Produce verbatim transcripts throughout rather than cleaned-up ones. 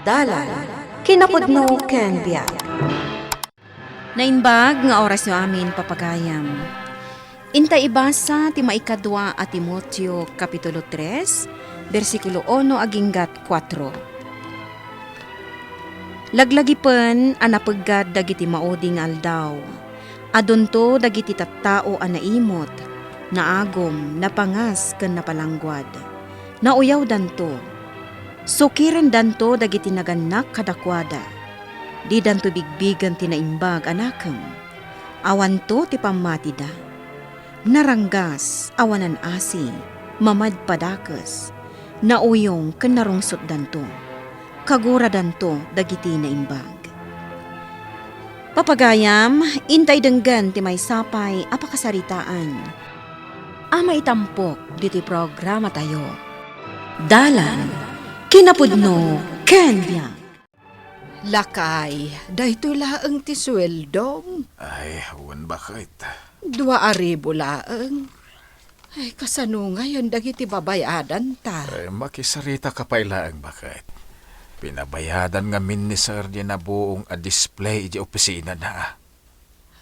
Dalan, kinapudno ken biag. Naimbag nga orasyo amin, papagayam. Inta ibasa ti maikadua a Timoteo, Kapitulo tres, bersikulo uno aginggat kuatro. Laglagipen a napeggad dagiti maudi nga aldaw, adunto dagiti tattao a naimut, naagum, napangas, ken napalangguad. Nauyawdanto. Sukirendanto dagiti nagannak kadakuada. Didanto bigbigen ti naimbag a nakem. Awanto ti pammatida. Naranggas, awanan asi, mamadpadakes, nauyong ken narungsotdanto. Kaguradanto dagiti naimbag. Papagayam, intay denggen ti maysa pay a pakasaritaan a maitampok ditoy programatayo. Dalan, kinapudno, ken biag. Lakay, daytoy laeng ti sueldom. Ay, wen, baket. Dua a ribu laeng. Ay, kasano ngayon dagiti babayadanta? Ay, makisarita ka pay laeng, baket. Pinabayadan ngamin ni Sir di nabuong a display iti opisina na.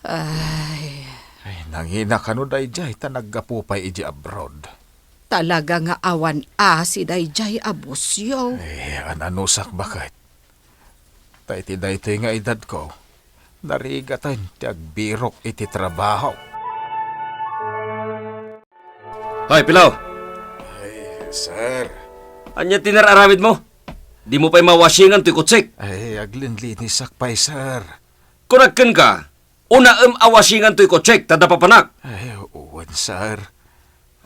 Ay. Ay, nangina kano dayjay ta naggapu pay iti abroad. Talaga nga awan asi dayjay a busyo. Ay, ananusak, baket. Ta iti daytoy nga edadko, narigaten ti agbirok iti trabaho. Hay, Pilaw! Ay, sir. Ania ti nar-aramidmo? Dimo pay mawasingan toy kotsek? Ay, aglinlinisak pay, sir. Kunak kenka, unaem a wasingan toy kotsek ta adda papanak. Ay, wen, sir.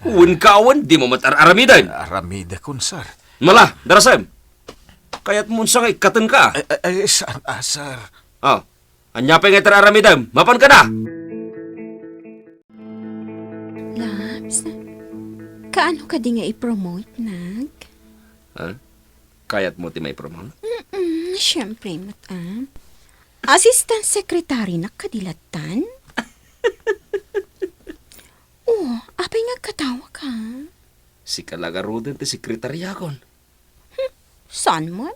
Wen ka wen, dimo met ar-aramiden. Aramidekon, sir. Mala, darasem. Kayatmo unsa nga ikkatenka? Ay, ay, ay, saan a, sir? Ah, ania pay nga iti ar-aramidem? Mapanka na! Labs, kaano kadi nga i-promote nak? Ha? Kayatmo ti maipromote? Mm-mm, siyempre met, ah. Assistant secretary nak kadi lattan? Oh, apay nga agkatawa ka? Sika la garuden ti sekretariakon. Hmm, saan met?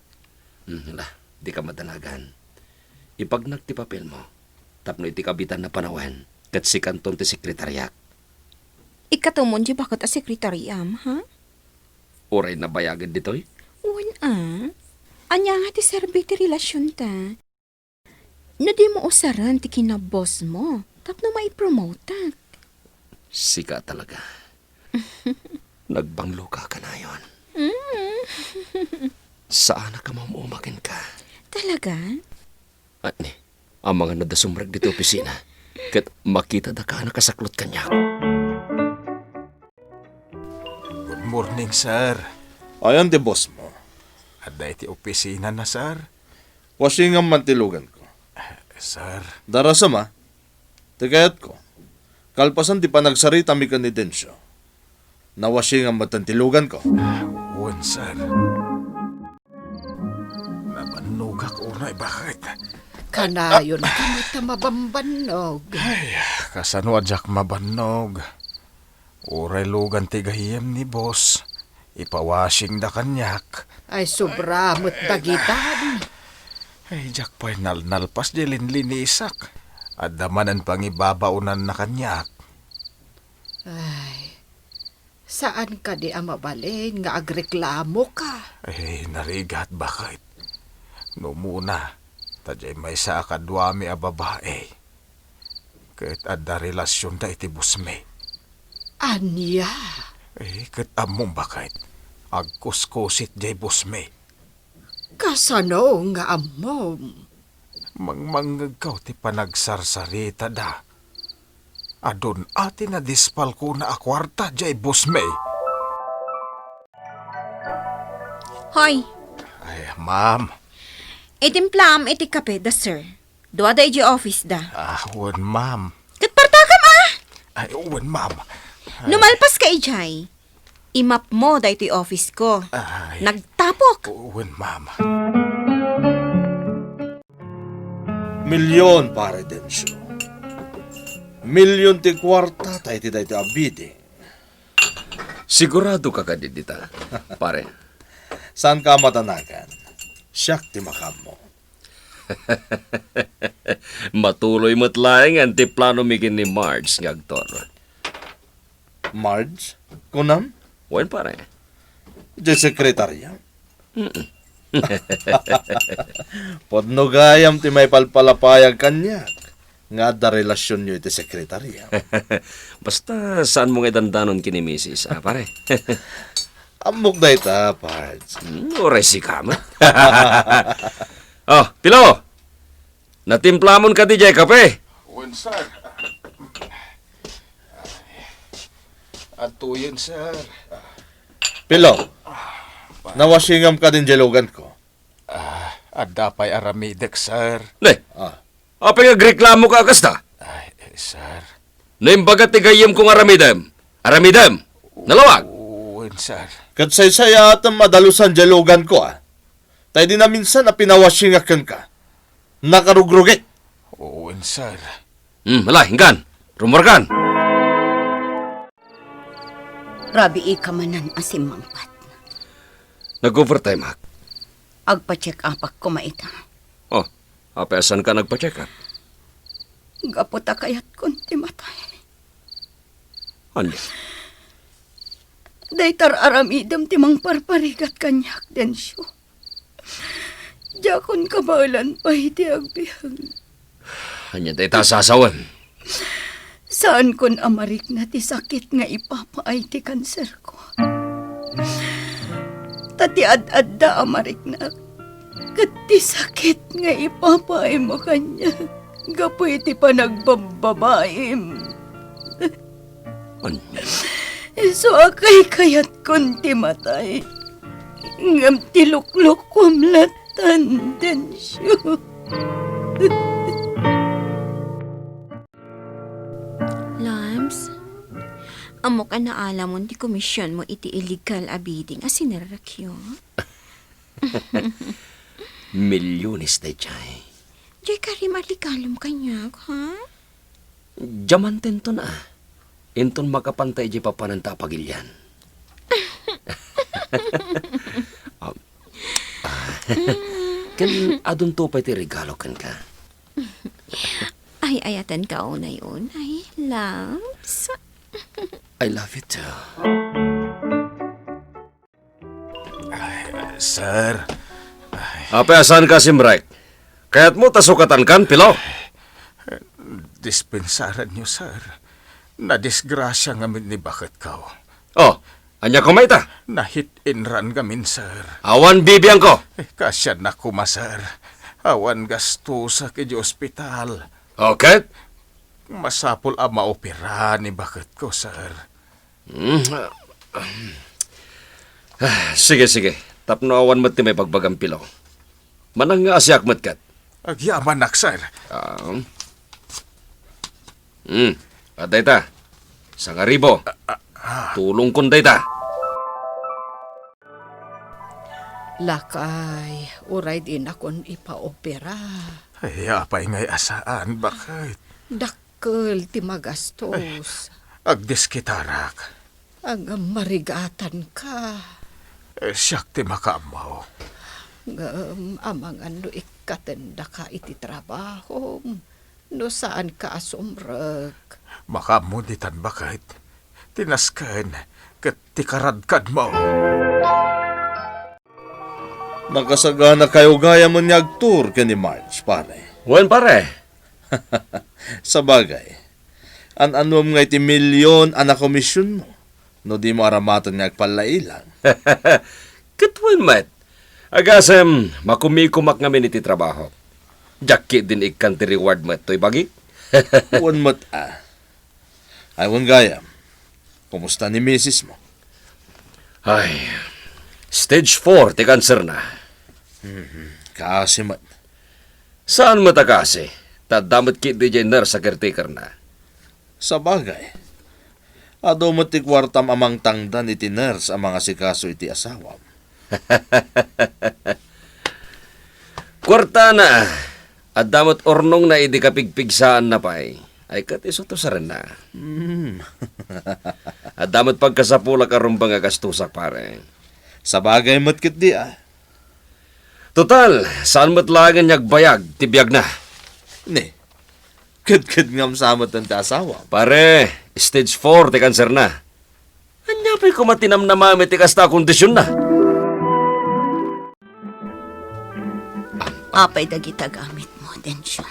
Hmm, la, dika madanagan. Ipagnak ti papelmo. Tapno iti kabitan a panawen, ket sikanton ti sekretariak. Ikkatomon diay baket a sekretariam, ha? Uray nabayagen ditoy? Wen a. Ania nga ti serbi ti relasionta? No dimo usaren ti kinabossmo tapno maipromoteak. Sika talaga. Nagbanglo ka kanayon. Mm. Saanak a maum-uma kenka. Talaga? Ay, ni, amangan adda sumrek ditoy opisina. Ket makitada ka a nakasaklot kaniak. Good morning, sir. Ayan ti bossmo. Adda iti opisina na, sir. Wasingan man ti luganko. Sir. Darasem a, ti kayatko, kalpasan ti panagsaritami ken ni Dencio, nawasingan metten ti luganko. Wen, sir. Nabannogak unay, baket. Kanayon ka met a mabambannog. Ay, kasano a diak mabannog? Uray lugan ti gayyem ni boss, ipawashingda kaniak. Ay, sobra met dagitan. Ay, diak pay nalnalpas diay linlinisak. Adda manen pangibabaonanna kaniak. Ay, saan kadi a mabalin nga agreklamoka? Ay, narigat, baket. No umuna, ta diay maysa a kaduami a babai. Ket adda relasionda iti bossmi. Ania? Eh, ket ammom, baket. Agkuskusit diay bossmi. Kasano nga ammom? Mangmangngegko ti panagsarsaritada. Adun a ti nadispalkona a kuarta diay bossmi. Hoy! Ay, ma'am. Itimplaam iti kape da, sir. Duada idiay office da. Ah, wen, ma'am. Ket partakam, ah! Ay, wen, ma'am. No malpaska idiay, imapmo daytoy office ko. Ay. Nagtapok! Wen, ma'am. Milyon, Pare Dencio. Milyon ti kuarta ta iti daytoy a bidding. Sigurado ka kadi dita, pare? Saan ka a madanagan? Siak ti makaammo. Matuloy met laengen ti planomi ken ni Marge nga agtur. Marge? Kunam? Wen, pare. Diay sekretaria? Mm-mm. Pudno gayam ti maipalpalapayag kaniak nga adda relasionyo iti sekretaria. Basta saanmo nga idandanon ken ni misis, a, pare? Ammok dayta, Pards. Hmm, uray sika met. Oh, Pilo! Natimplamon kadi diay kape? Wen, sir. Atuyen, sir. Pilo, nawashingam kadin diay luganko? Ah, adda pay aramidek, sir. Ne? Ah. Apay nga agreklamoka a kasta? Ay, sir. No imbaga ti gayyemko nga aramidem, aramidem! Nalawag! Wen, sir. Ket saysayaatem a dalusan diay luganko, a. Ta idi naminsan a pinawashingak kenka, nakarugrugik. Wen, sir. Hmm, ala, inkan. Rummuarkan. Rabiika manen a simmangpet. Nag-overtime-ak. Agpa-check-upak koma ita. Oh, apay a saanka nagpa-check-up? Gapu ta kayatkon ti matay. Ania? Dayta ar-aramidem ti mangparparigat kaniak, Dencio. Diakon kabaelan pay ti agbiag. Ania dayta a sasawem? Saankon a marikna ti sakit nga ipapaay ti kanserko. Ta ti ad-adda a mariknak ket ti sakit nga ipapaaymo kaniak gapu iti panagbabbabaim. Ania? Isu a kaykayatkon ti matay, ngem ti luklukuam latta, Dencio. Lams, ammok a naalamon ti komisionmo iti illegal a bidding a sinerrekyo. Milyones daydiay. Diay karim a regalom kaniak, ha? Diamantenton a. Inton makapanta idiay papananta a pagilian. Ah, ah, ken adunto pay ti regalo kenka. Ay-ayatenka unay-unay, Lams. I love you too. Ay, sir. Ay. Apay a saanka a simrek? Kayatmo ta sukatankan, Pilo? Dispensaranyo, sir. Nadisgrasia ngamin ni baketko. Oh, ania koma ita? Nahit-inran ngamin, sir. Awan bibiangko. Eh, kasiannak koma, sir. Awan gastosak idiay ospital. Oh, ket? Masapul a maopera ni baketko, sir. Hmm. Ah, sige, sige. Tapno awan met ti maibagbagam, Pilo. Manang nga asiak met ket. Agyamanak, sir. Ah. Hmm. Adda ita. Sangaribo. Ah, ah, ah. Tulongkon dayta. Lakay, uray dinakon ipaopera. Ay, apay ngay a saan, baket? Dakkel ti magastos. Ay, agdiskitarak. Agmarigatanka. Eh, siak ti makaammo. Ngem amangan no ikkatendaka iti trabahom, no saanka a sumrek. Makaammo ditan, baket. Ti nasken ket ti karadkadmo. Nakasaganakayo gayam nga agtur ken ni Marge, pare. Wen, pare. Sabagay, an-anuem nga iti milyon a nakomisionmo no dimo aramaten nga agpallailang? Ket wen met. Agasem, makumikumak ngamin iti trabaho. Diak ketdin ikkan ti reward met toy bagik. Wen met a. Ay, wen gayam. Kumusta ni misismo? Ay, stage four ti kanserna. Mhm. Kaasi met. Saan met a kaasi? Ta adda met ketdi diay nurse a caretakerna. Sabagay. Adu met ti kuartam a mangtangdan iti nurse a mangasikaso iti asawam. Kuartana, adda met urnongna idi kapigpigsaanna pay. Ay, ket isu ti usarenna. Hmm. Adda met pagkasapulak a rumbeng a gastosak, pare. Sabagay met ketdi, a. Total, saan met laengen nga agbayag ti biagna? Ne, kedked ngam sa met ti asawa. Pare, stage four ti kanserna. Ania pay koma ti namnamam iti kasta a kondisionna? Apay dagita gamitmo, Dencio?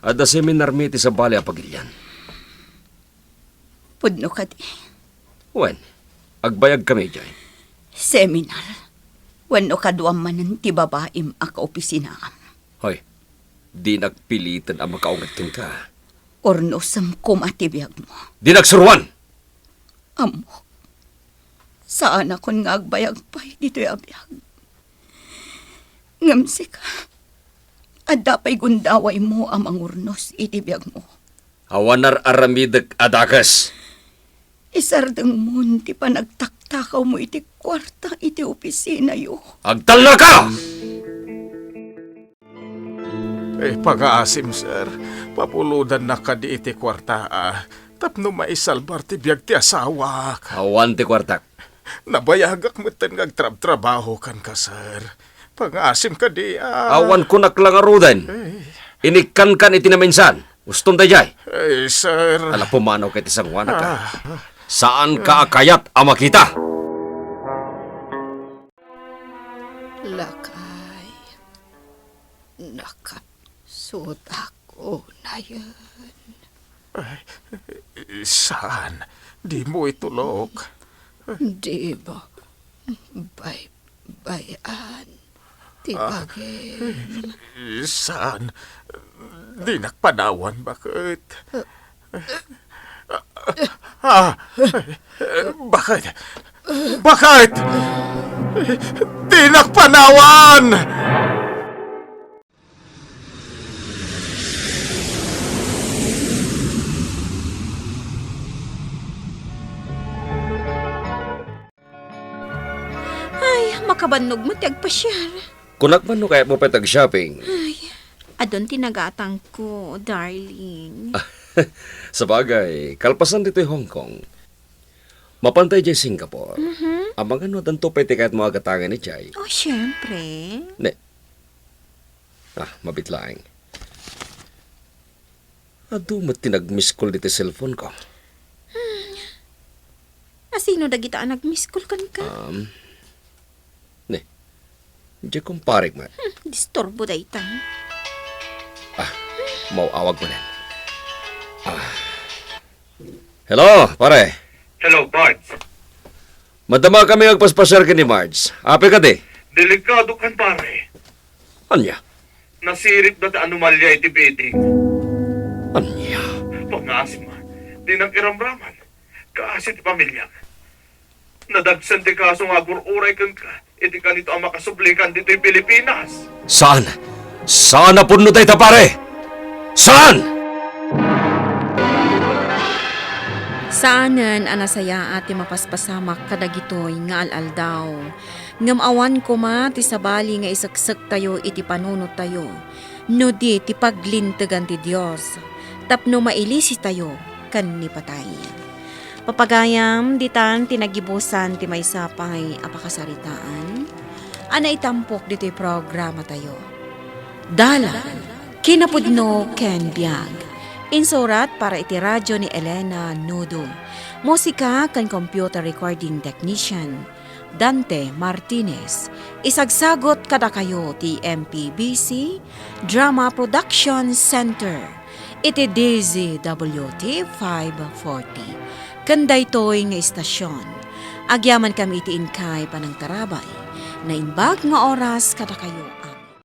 Adda seminarmi iti sabali a pagilian. Pudno kadi? Wen, agbayagkami idiay. Seminar? Wenno kaduam manen ti babaim a kaopisinaam? Hoy, dinak piliten a makaunget kenka. Urnosem koma ti biagmo. Dinak suroan! Ammok, saanakon nga agbayag pay ditoy a biag. Ngem sika, adda pay gundawaymo a mangurnos iti biagmo. Awan ar-aramidek a dakes. Isardengmon ti panagtaktakawmo iti kuarta iti opisinayo. Agtalnaka! Eh, pangaasim, sir. Papulodannak kadi iti kuarta, a, tapno maisalbar ti biag ti asawak. Awan ti kuartak. Nabayagak metten nga agtrabtrabaho kenka, sir. Pangaasim kadi, a. Awan kunak la ngaruden. Eh. Inikkankan iti naminsan. Ustom daydiay. Eh, sir. Ala, pumanaw ka iti sangoanak, a. Ah. Saanka a kayat a makita. Lakay, nakapsudak unayen. Ay, saan? Dimo itulok. Dimo bay-, baybay-an ti, ah, bagim. Saan? Dinak panawan, baket. Ah, baket? Baket? Dinak panawan! Ay, makabannog met ti agpasiar. Kunak man no kayatmo pay ti ag-shopping. Ay, adun ti nagatangko, darling. Sabagay, kalpasan ditoy Hong Kong, mapantay idiay Singapore. Mhm. Amangan no addanto pay ti kayatmo a gatangen idiay. Oh, siyempre. Ne. Ah, mabiit laeng. Adu met ti nag-miss call ditoy cellphone ko. Hmm. Asino dagita a nag-miss call kenka? Um, ne. Diay kumparek met. Hmm, disturbo dayta. Ah, maw-awag manen. Ah. Hello, pare. Hello, Bart. Madama kami agpaspasiar ken ni Marge. Apay kadi? Delikado kan, pare. Ania? Nasiripda ti anomalia iti bidding. Ania? Pangasim, dinak iramraman. Kaasi ti pamiliak. Nadagsen ti kaso nga agur-uray kenka iti kanito a makasublikan ditoy Pilipinas. Saan? Saan a pudno dayta, pare? Saan? Saanen a nasayaat ti mapaspasamak kadagitoy nga al-aldaw. Ngem awan koma ti sabali nga iseksektayo iti panunottayo, no di ti paglintegan ti Dios tapno mailisitayo ken ni patay. Papagayam, ditan ti nagibusan ti maysa pay a pakasaritaan a naitampok ditoy programatayo. Dalan, kinapudno ken biag. Insurat para iti radyo ni Elena Nudo. Musika ken computer recording technician Dante Martinez. Isagsagot kadakayo ti M P B C Drama Production Center iti D Z W T five forty. Ken daytoy nga istasyon, agyamankami iti inkay panangtarabay. Naimbag nga oras kadakayo a